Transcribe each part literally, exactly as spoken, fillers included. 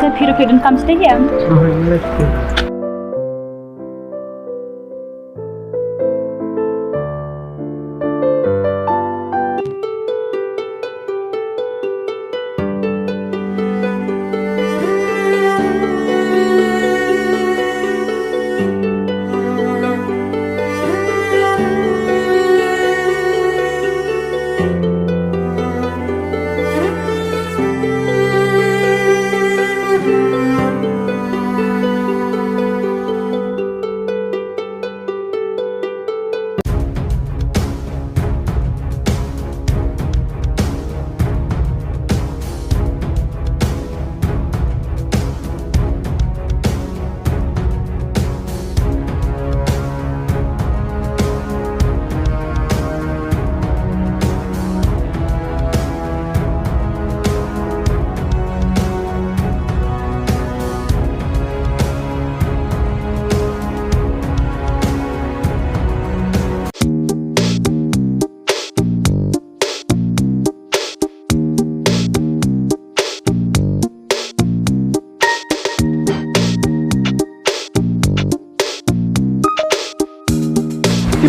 Te phi ruh phi donkam shatei em?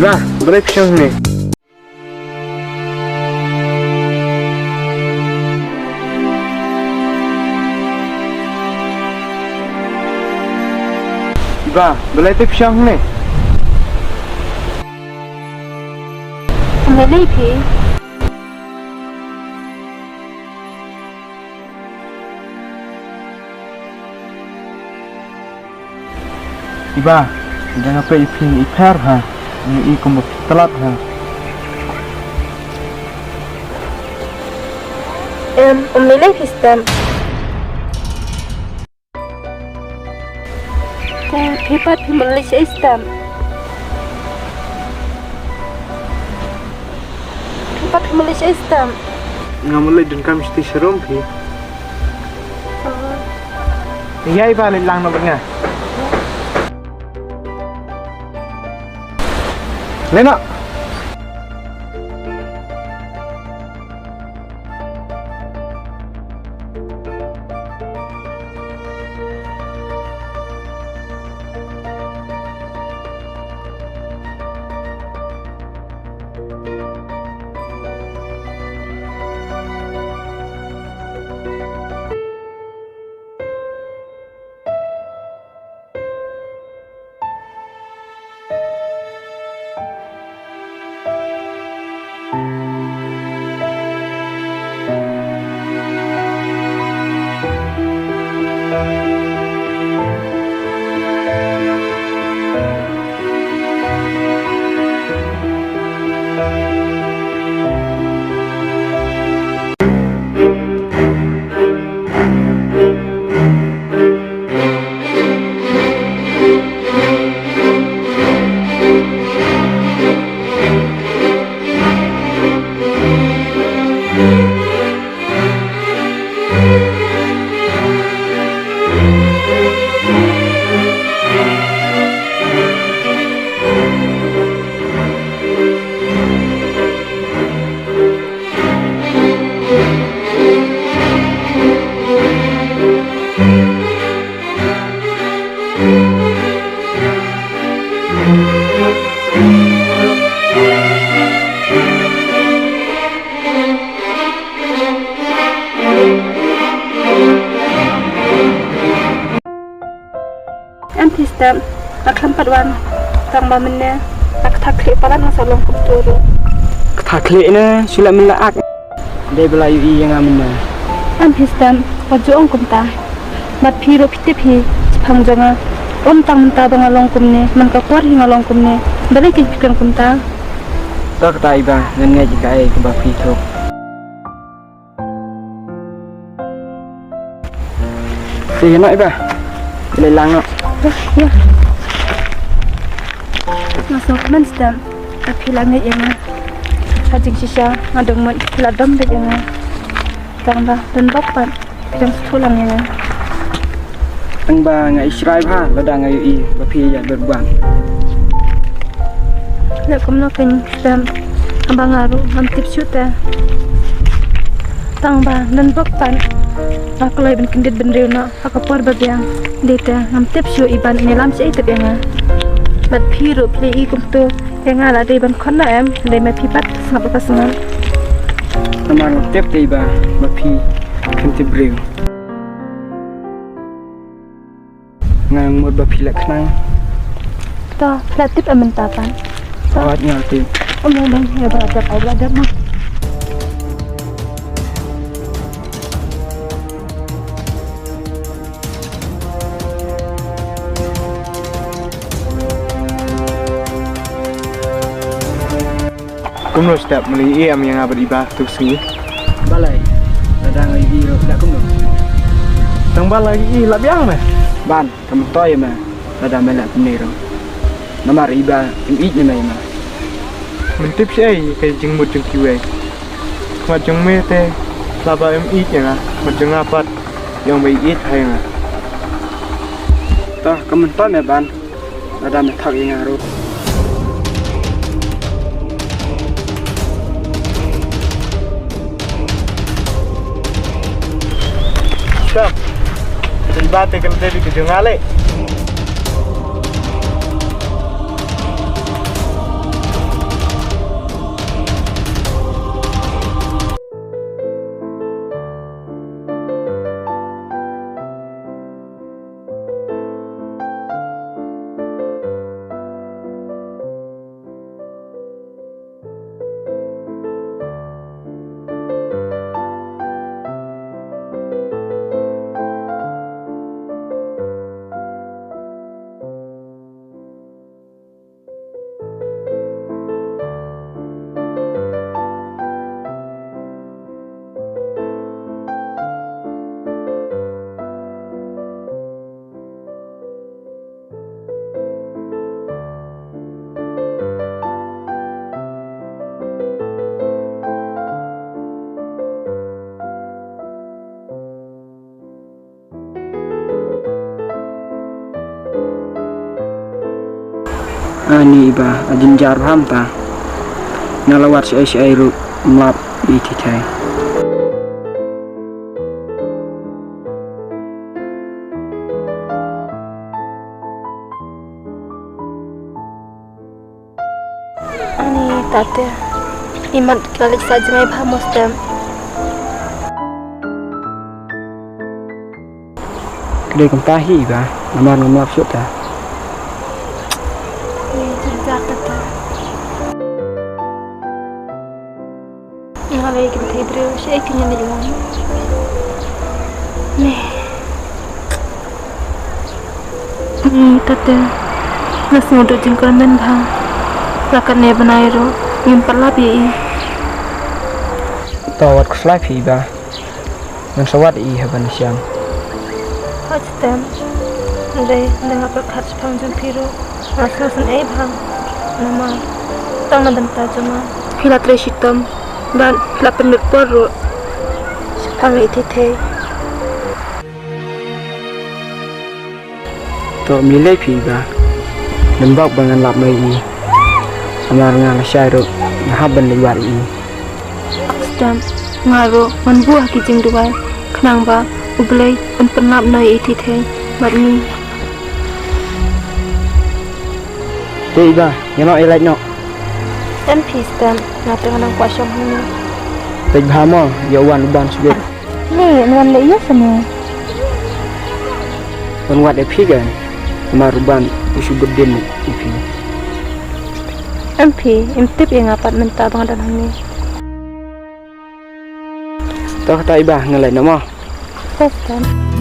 Iba, balei phi shong hangne? Iba, balei te phi shong hangne? Balei phi? Iba, da nga peit ïa phi i pher ha, nga i kumba phi tlot ha. Em, um lei lei phi step. Te phi pat phi mut leit shaei step? Phi pat phi mut leit shaei step? Nga mut leit donkam shatei sharum phi. Ïa iba leit lang noh bad nga. Leit noh. Em phi step, nga khlem pat wan. Tang ba mynne nga kthah khlieh palat, nga sa long kumto ruh. Kthah khlieh ne, shu leh mynne ak. Dei ba la ïohi ïa nga mynne. Em phi step, wat ju ong kumta. Bad phi ruh phi tip hi shaphang jong nga. Ym tang mynta ba nga long kumne, man ka por hi nga long kumne. Balei kein phi kren kumta? To kata Iba, ngan ngeit ïa kaei kaba phi ïathuh. Te ïa noh Iba. Leit lang noh. Ïa. Nga sngewkmen step ba phi la ngeit ïa nga. Ha jingshisha nga dang mut phi la dom beit ïa nga. Tang ba don bok pat phi dang sngewthuh lang ïa nga. Tang ba nga ïashrai bha lada nga ïohi ba phi ïa ber ban. Leh kumno kein step haba nga ruh ngam tip shuh te. Tang ba don bok pat Nga kloi ban kyndit bynriew noh ha ka por ba biang. Dei te ngam tip shuh, Iba, me lam shaei tip ïa nga. Bad phi ruh phi i kumto ïa nga, la dei ban khot noh em, lei ma phi pat sngap ka sngap. Namar ngam tip te Iba ba phi khyntip briew. Nga ong mut ba phi la khnang. To, phi la tip em mynta pat? To. Wat nga tip. Em, em, em, ïa ba la dep, ai ba la dep ma. Kumno step, me la ïohi em ïa nga bad Iba tu ka sngi? Balei? Lada nga ïohi ruh da kumno? Tang balei ïohi, la biang me? Ban, ka myntoi ïa me lada me la kumne ruh. Namar Iba im ïeit ne me ïa nga. Men tip shaei ïa ka jingmut jong kiwei? Khmat jong me te, laba im ïeit ïa nga, khmat jong nga pat, ïong ba ïeit ha ïa nga. To, ka myntoi me Ban. Lada me thok ïa nga ruh. Stop. Te Iba te kan te di ke jong nga lei. Ani Iba, a jynjar bha mynta. Nga la wad shaei shaei ruh, ym lap ïa i thei thei. Ani tate, imat ka leit sa jngai bha mo Stem. Ka dei kumta hi Iba, namar ngam lap shuh te. Ni jynjar tate. Nga lei kynthei briew, shaei phi ïa leit wan. Ni. Ni tate. Nga sngewdon jingkyrmen bha. La katne bnai ruh ngim pat lap ïa i. To wat khuslai phi Iba. Ngan sa wad ïa i ha ban shem. Hooid Stem. Hynrei lada nga pyrkhat shaphang jong phi ruh, nga sngew sngewsynei bha. Namar tang na bynta jong nga phi la trei shitom bad phi la pynlut por ruh shaphang ïa i thei thei. To me lei phi Iba. Lem bok ba ngan lap noh ïa i. Namar nga lashai ruh nga hap ban leit wad ïa i. Stem, nga ruh ngan buh ha ki jingduwai khnang ba U Blei un pynlap noh ïa i thei thei bad ngi. Te Iba, ïa noh ïa leit noh. Em phi Stem, nga te nga nang kwah shong hangne. Leit bha mo, ïa wan u Ban shibit. Lei, yn wan leh ïa sene. Yn wad ïa phi kan, namar u Ban u shu bud dien ïa phi. Em phi, im tip ïa nga pat mynta ba nga don hangne. To kata Iba, nga leit noh mo. To Stem.